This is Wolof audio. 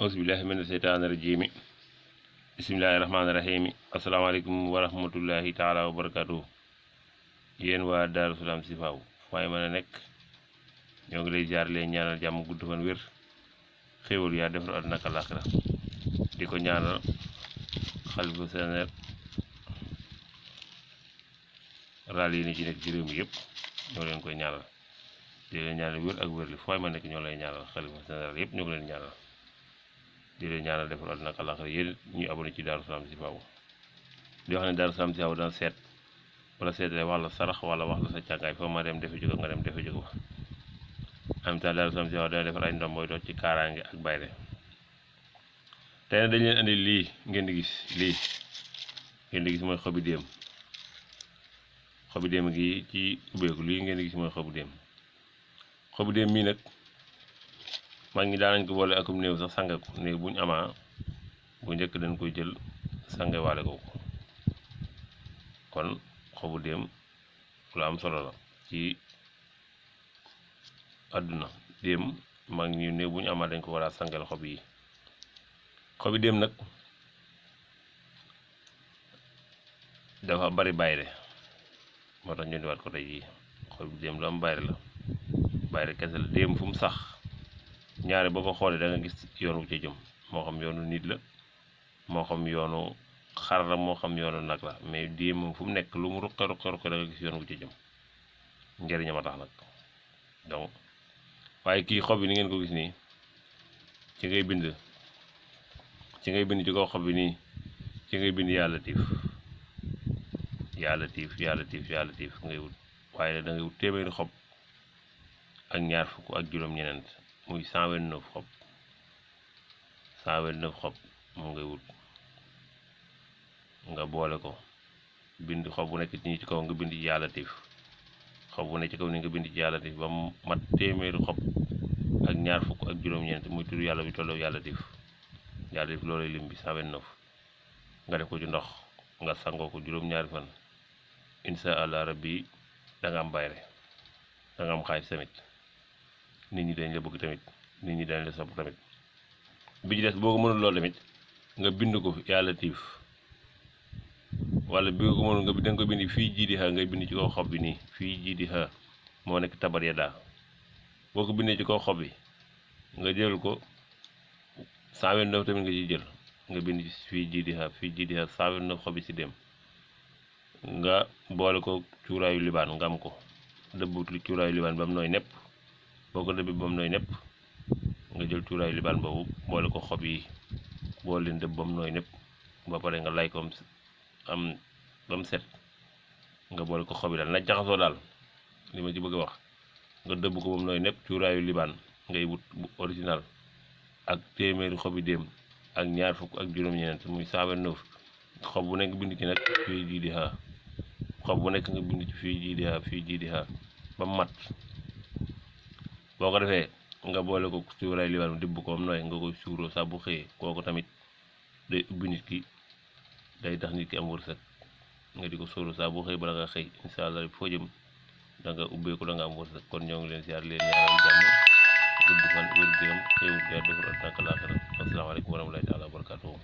auzubillahi mina seytaani rajiimi bismillahi rahmaani rahiimi asalaamaaleykum wa rahmatullahi taala wa barakaatu. Yéen waa Daaru Salaam Chifaou waaye mën a nekk ñoo ngi lay jaar leen ñaanal jàmm gudd fan wér xéewal yaa defar àdduna ak àllaaxira di ko ñaanal xalifa général yi ni ci nekk ci réew mi yëpp ñoo leen koy ñaanal di leen ñaanal wér ak wér li fooy ma nekk ñoo lay ñaanal xalifa général yëpp ñoo ngi leen ñaanal di leen ñaanal defal àdduna ak àllaaxira yéen ñu abonné ci Daaru Salaam Chifaou di wax ne Daaru Salaam Chifaou dana seet wala seetale wax la sarax wala wax la sa càngaay foo ma dem defe jóge nga dem defe jóge fa en même temps Daaru Salaam Chifaou dana defar ay ndomboy doot ci kaaraange ak bayre tey nag dañ leen andi lii ngeen di gis mooy xobi déem gi ci ubbeeku lii ngeen di gis mooy xobu déem mii nag mag ñi daanañ ko boole akum néew sax sange ko néew buñ amaa bu njëkk dañ koy jël sange waale ko kon xobu déem lu am solo la ci àdduna déem mag ñi néew buñ amaa dañ ko war a sangel xobi déem nag dafa bari bayre moo tax ñu ndiwaat ko tey jii xobi déem lu am bayre la bayre kese la déem fu mu sax ñaare boo ko xoolee da nga gis yoon wu ca jëm moo xam yoonu nit la moo xam yoonu xar la moo xam yoonu nag la mais déem moom fu mu nekk lu mu ruqe da nga gis yoon wu ca jëm njëriñam a tax nag donc waaye kii xob yi ni ngeen ko gis nii ci ngay bind ci kaw xob bi nii ci ngay bind yaa latiif ngay wut waaye da ngay wut téeméeri xob ak ñaar fukk ak juróom-ñeent muy 129 xob moom ngay wut nga boole ko bind xob bu nekk nii ci kaw nga bind ci yaa latiif xob bu nekk ci kaw ni nga bind ci yaa latiif ba mu mat téeméeri xob ak ñaar fukk ak juróom-ñeent muy tur yàlla bi tolloo yaa latiif loolay lim bi 129 nga def ko ci ndox nga sangoo ko juróom-ñaari fan insha allah rabbi da nga am bayre da nga am xaalis tamit nit ñi dañ la bëgg tamit nit ñi dañ la sopp tamit bi ci des boo ko mënul loolu tamit nga bind ko yaa latiif wala bi ko mënul nga da nga ko bind fii jii di xa ngay bind ci kaw xob bi nii fii jii di xa moo nekk tabar ya daa boo ko bindee ci kaw xob bi nga jël ko 129 tamit nga ciy jël nga bind fii jii di xa 129 xob yi si dem nga boole ko cuuraayu libaan nga am ko dëbb cuuraayu libaan ba mu nooy nepp boo ko dëbbee ba mu nooy nepp nga jël cuuraayu libaan boobu boole ko xob yi boole leen dëbb ba mu nooy nepp ba pare nga lay ko am ba mu set nga boole ko xob yi daal na jaxasoo daal li ma ci bëgg a wax nga dëbb ko ba mu nooy nepp cuuraayu libaan ngay wut bu original ak téeméeri xobi déem ak ñaar fukk ak juróom-ñeent muy 129 xob bu nekk bind ci nag fii jii di xaa xob bu nekk nga bind ci fii jii di xaa ba mu mat boo ko defee nga boole ko cuuraay libaan dibb ko am nooy nga koy suuroo saa bu xëyee kooku tamit day ubbi nit ki day tax nit ki am wërsëg nga di ko suuroo saa bu xëyee bala nga xëy incha allah foo jëm da nga ubbeeku da nga am wërsëg kon ñoo ngi leen siyaar leen ñaanal jàmm gudd fan wér gu yaram xéewal yaa defar àdduna ak àllaaxira asalaamaaleykum wa rahmatullaahi taala wa barakaatuh